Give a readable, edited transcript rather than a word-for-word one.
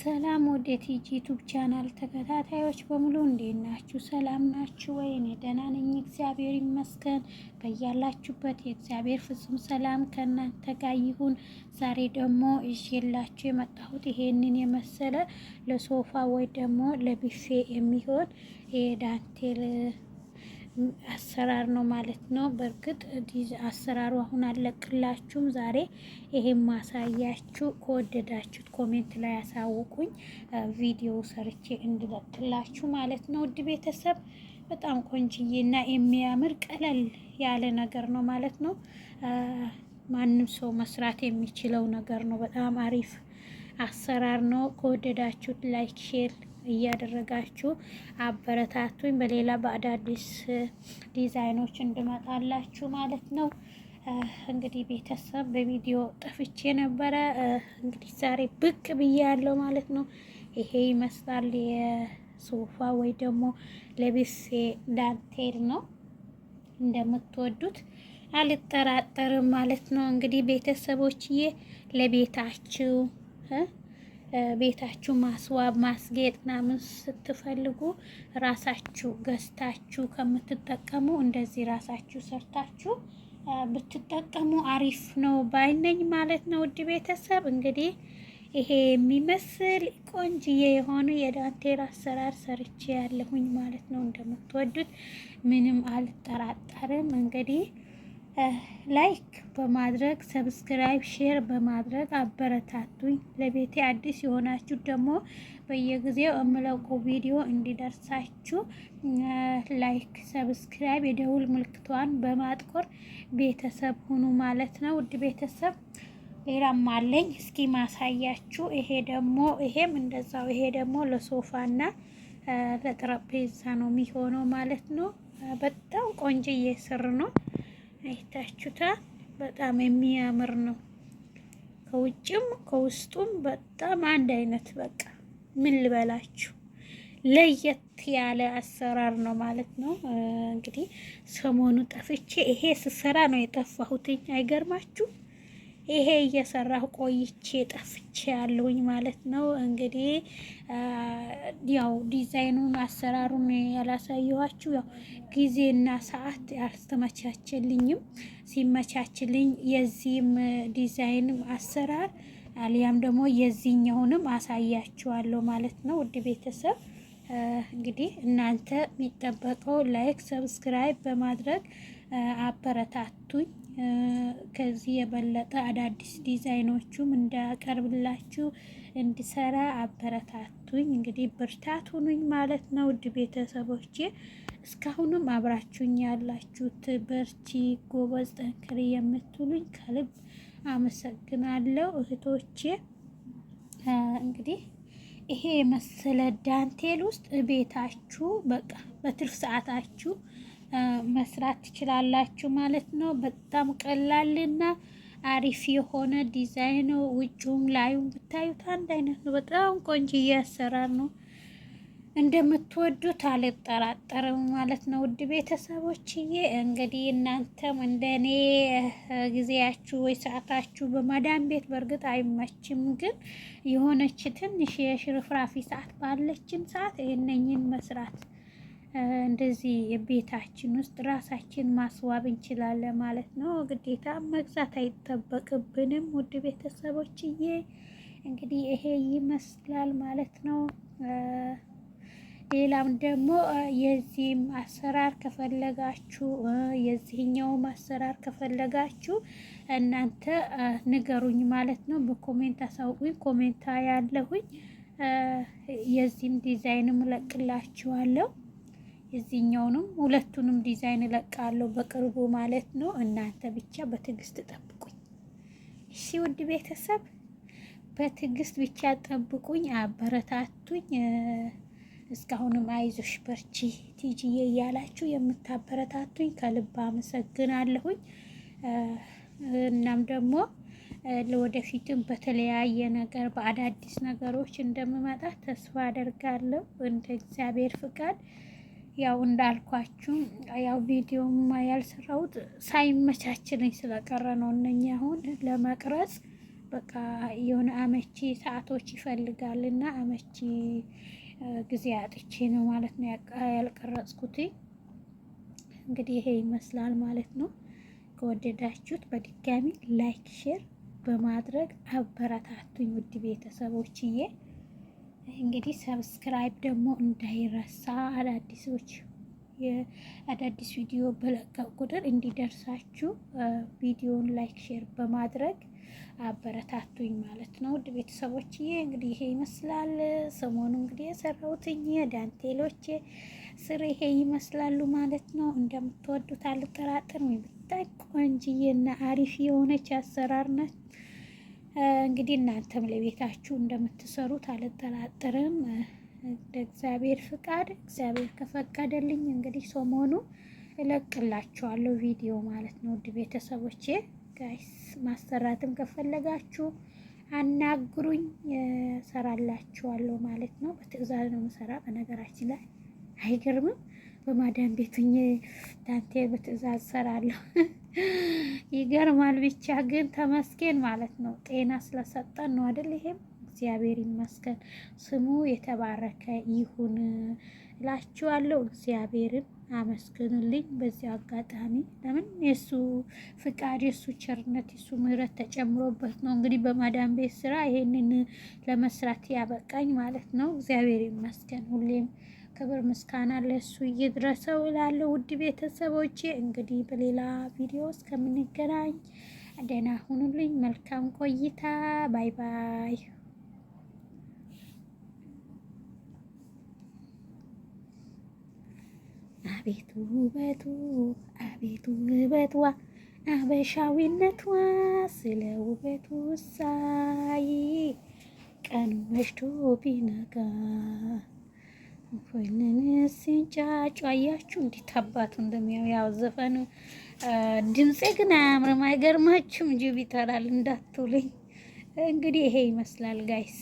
ሰላም ወደ ቲጂ ዩቱብ ቻናል ተከታታዮች በሙሉ እንዴት ናችሁ? ሰላም ናችሁ ወይ? እኔ ደህና ነኝ፣ እግዚአብሔር ይመስገን። በያላችሁበት የእግዚአብሔር ፍጹም ሰላም ከእናንተ ጋር ይሁን። ዛሬ ደግሞ ይዤላችሁ የመጣሁት ይሄንን የመሰለ ለሶፋ ወይ ደግሞ ለቢፌ የሚሆን የዳንቴል አሰራር ነው ማለት ነው። በእርግጥ አሰራሩ አሁን አለቅላችሁም። ዛሬ ይሄን ማሳያችሁ፣ ከወደዳችሁት comment ላይ ያሳውቁኝ፣ ቪዲዮ ሰርቼ እንድለቅላችሁ ማለት ነው። ውድ ቤተሰብ በጣም ቆንጅዬ እና የሚያምር ቀለል ያለ ነገር ነው ማለት ነው። ማንም ሰው መስራት የሚችለው ነገር ነው። በጣም አሪፍ አሰራር ነው። ከወደዳችሁት like፣ share እያደረጋችሁ አበረታቱኝ። በሌላ በአዳዲስ ዲዛይኖች እንድመጣላችሁ ማለት ነው። እንግዲህ ቤተሰብ በቪዲዮ ጠፍቼ ነበረ። እንግዲህ ዛሬ ብቅ ብያለሁ ማለት ነው። ይሄ ይመስላል የሶፋ ወይ ደግሞ ለቢፌ ዳንቴል ነው። እንደምትወዱት አልጠራጠርም ማለት ነው። እንግዲህ ቤተሰቦችዬ ለቤታችሁ ቤታችሁ ማስዋብ ማስጌጥ ምናምን ስትፈልጉ ራሳችሁ ገዝታችሁ ከምትጠቀሙ እንደዚህ ራሳችሁ ሰርታችሁ ብትጠቀሙ አሪፍ ነው ባይነኝ ማለት ነው። ውድ ቤተሰብ እንግዲህ ይሄ የሚመስል ቆንጅዬ የሆኑ የዳንቴል አሰራር ሰርቼ ያለሁኝ ማለት ነው። እንደምትወዱት ምንም አልጠራጠርም። እንግዲህ like በማድረግ subscribe፣ share በማድረግ አበረታቱኝ። ለቤቴ አዲስ የሆናችሁ ደግሞ በየጊዜው የምለቀው ቪዲዮ እንዲደርሳችሁ like፣ subscribe፣ የደውል ምልክቷን በማጥቆር ቤተሰብ ሁኑ ማለት ነው። ውድ ቤተሰብ ሌላም አለኝ እስኪ ማሳያችሁ። ይሄ ደግሞ ይሄም እንደዛው ይሄ ደግሞ ለሶፋና ለጠረጴዛ ነው የሚሆነው ማለት ነው። በጣም ቆንጆ እየስር ነው። አይታችሁታ በጣም የሚያምር ነው። ከውጭም ከውስጡም በጣም አንድ አይነት በቃ ምን ልበላችሁ ለየት ያለ አሰራር ነው ማለት ነው። እንግዲህ ሰሞኑ ጠፍቼ ይሄ ስሰራ ነው የጠፋሁትኝ። አይገርማችሁ? ይሄ እየሰራሁ ቆይቼ ጠፍቼ ያለሁኝ ማለት ነው። እንግዲህ ያው ዲዛይኑን አሰራሩን ያላሳየኋችሁ ያው ጊዜና ሰዓት አልተመቻቸልኝም። ሲመቻችልኝ የዚህም ዲዛይን አሰራር አሊያም ደግሞ የዚህኛውንም አሳያችኋለሁ ማለት ነው። ውድ ቤተሰብ እንግዲህ እናንተ የሚጠበቀው like፣ subscribe በማድረግ አበረታቱኝ። ከዚህ የበለጠ አዳዲስ ዲዛይኖቹም እንዳቀርብላችሁ እንድሰራ አበረታቱኝ። እንግዲህ ብርታት ሁኑኝ ማለት ነው። ውድ ቤተሰቦቼ እስካሁንም አብራችሁኝ ያላችሁት በርቺ፣ ጎበዝ፣ ጠንክሪ የምትሉኝ ከልብ አመሰግናለሁ እህቶቼ። እንግዲህ ይሄ የመሰለ ዳንቴል ውስጥ ቤታችሁ በቃ በትርፍ ሰዓታችሁ መስራት ትችላላችሁ ማለት ነው። በጣም ቀላልና አሪፍ የሆነ ዲዛይን ነው። ውጭውም ላዩም ብታዩት አንድ አይነት ነው። በጣም ቆንጆ አሰራር ነው። እንደምትወዱት አልጠራጠርም ማለት ነው። ውድ ቤተሰቦችዬ እንግዲህ እናንተም እንደኔ ጊዜያችሁ ወይ ሰዓታችሁ በማዳም ቤት በእርግጥ አይመችም፣ ግን የሆነች ትንሽ የሽርፍራፊ ሰዓት ባለችን ሰዓት እነኝን መስራት እንደዚህ ቤታችን ውስጥ ራሳችን ማስዋብ እንችላለን ማለት ነው። ግዴታ መግዛት አይጠበቅብንም። ውድ ቤተሰቦችዬ እንግዲህ ይሄ ይመስላል ማለት ነው። ሌላም ደግሞ የዚህም አሰራር ከፈለጋችሁ የዚህኛውም አሰራር ከፈለጋችሁ እናንተ ንገሩኝ ማለት ነው። በ comment አሳውቁኝ። comment ያለሁኝ የዚህም ዲዛይንም እለቅላችኋለሁ። የዚህኛውንም ሁለቱንም ዲዛይን እለቃለሁ በቅርቡ ማለት ነው። እናንተ ብቻ በትዕግስት ጠብቁኝ እሺ ውድ ቤተሰብ በትዕግስት ብቻ ጠብቁኝ፣ አበረታቱኝ። እስካሁንም አይዞሽ በርቺ ቲጂዬ እያላችሁ የምታበረታቱኝ ከልብ አመሰግናለሁኝ። እናም ደግሞ ለወደፊትም በተለያየ ነገር በአዳዲስ ነገሮች እንደምመጣ ተስፋ አደርጋለሁ እንደ እግዚአብሔር ፍቃድ። ያው እንዳልኳችሁ ያው ቪዲዮም ያልሰራሁት ሳይመቻችልኝ ስለቀረ ነው። እነኛ አሁን ለመቅረጽ በቃ የሆነ አመቺ ሰዓቶች ይፈልጋልና አመቺ ጊዜ አጥቼ ነው ማለት ነው ያልቀረጽኩት። እንግዲህ ይሄ ይመስላል ማለት ነው። ከወደዳችሁት በድጋሚ like፣ share በማድረግ አበረታቱኝ ውድ ቤተሰቦችዬ። እንግዲህ subscribe ደግሞ እንዳይረሳ አዳዲሶች የአዳዲስ ቪዲዮ በለቀቅ ቁጥር እንዲደርሳችሁ ቪዲዮን like share በማድረግ አበረታቱኝ ማለት ነው። ውድ ቤተሰቦችዬ እንግዲህ ይሄ ይመስላል ሰሞኑ እንግዲህ የሰራሁትኝ ዳንቴሎቼ ስር ይሄ ይመስላሉ ማለት ነው። እንደምትወዱት አልጠራጠርም። ብታይ ቆንጅዬና አሪፍ የሆነች አሰራር ናት። እንግዲህ እናንተም ለቤታችሁ እንደምትሰሩት አልጠራጠርም። እንደ እግዚአብሔር ፍቃድ እግዚአብሔር ከፈቀደልኝ እንግዲህ ሰሞኑ እለቅላችኋለሁ ቪዲዮ ማለት ነው። ውድ ቤተሰቦቼ guys ማሰራትም ከፈለጋችሁ አናግሩኝ፣ ሰራላችኋለሁ ማለት ነው። በትዕዛዝ ነው የምሰራ። በነገራችን ላይ አይገርምም? በማዳም ቤቱኝ ዳንቴል በትዕዛዝ ሰራለሁ። ይገርማል። ብቻ ግን ተመስገን ማለት ነው። ጤና ስለሰጠን ነው አይደል? ይሄም እግዚአብሔር ይመስገን፣ ስሙ የተባረከ ይሁን እላችኋለሁ። እግዚአብሔርን አመስግኑልኝ በዚያው አጋጣሚ። ለምን የእሱ ፍቃድ የእሱ ቸርነት የእሱ ምሕረት ተጨምሮበት ነው እንግዲህ በማዳም ቤት ስራ ይሄንን ለመስራት ያበቃኝ ማለት ነው። እግዚአብሔር ይመስገን። ሁሌም ክብር ምስጋና ለእሱ ይድረሰው እላለሁ። ውድ ቤተሰቦቼ እንግዲህ በሌላ ቪዲዮ እስከምንገናኝ ደህና ሁኑልኝ። መልካም ቆይታ። Bye bye። አቤቱ ውበቱ አቤቱ ውበቷ አበሻዊነቷ ስለ ውበቱ ሳይ ቀኑ መሽቶ ቢነጋ ሲንጫጩ አያችሁ፣ እንዴት አባቱ እንደሚያው ያው ዘፈኑ ድምፄ ግን አያምርም። አይገርማችሁም? ጅብ ይጠራል እንዳትሉኝ። እንግዲህ ይሄ ይመስላል guys።